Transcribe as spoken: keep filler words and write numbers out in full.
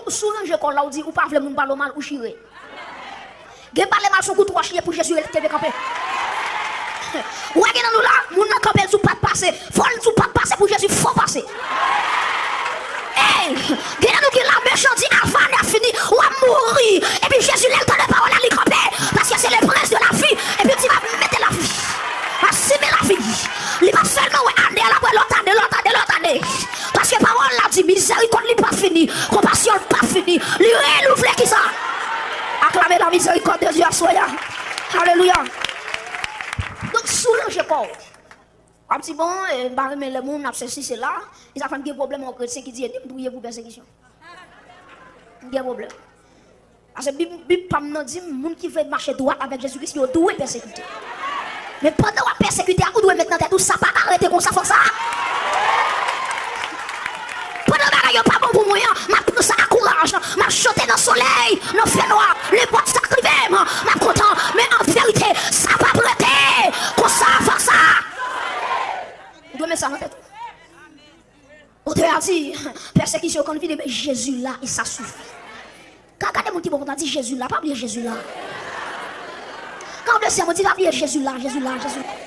Si w ranje kò w la, w di ou pa vle moun pale w mal, ou chire. Gen pale mal, se yon kout wòch li ye pou Jezi kenbe kanpe. Ou wè gen nan nou la, moun nan kanpe, l di w pa t pase. Fò l di w pa t pase pou Jezi, fò w pase. Ey, gen nan nou ki la, mechan di Alfa, nèf fini, w ap mouri. Epi Jezi, lè l tande pawòl la, li kanpe. Paske se le prince de la vie. Epi l di, m ap mete lavi. M ap simen lavi. Li p ap sèlman wè ane a, l ap wè lòt ane, lòt ane, lòt ane. Paske pawòl la di, mizèrikòd li pa fini, konpasyon l pa fini. Li renouvle kisa? Aklame la miséricorde de Dieu aswè a. Alelouya. Donk, si w ranje kò w, w ap di, bon, eh, m pa renmen lè moun ap sesi, sela. E sa fè m gen pwoblèm ak yon kretyen ki di, e ni m touye pou pèsekisyon. M gen pwoblèm. Paske Bib, Bib pa m nan di m, moun ki vle mache dwat avèk Jezi Kris, yo dwe pèsekite. Men pandan w ap pèsekite a, ou dwe met nan tèt ou, sa pa ka rete konsa, fòk sa. Pandan bagay yo pa bon pou mwen an, m ap pran sa ak kouraj, m ap chante nan solèy, nan fènwa, nenpòt sa k rive m, m ap kontan, men an verite, sa p ap rete konsa, fòk sa. Ou dwe met sa nan tèt ou. Otè a di, pèsekisyon konn vini, men Jezi la, e sa sifi. Ka gade moun ki bò kote w, di, Jezi la, pa bliye Jezi la. Ka w dezyèm, di, pa bliye Jezi la, Jezi la, Jezi la.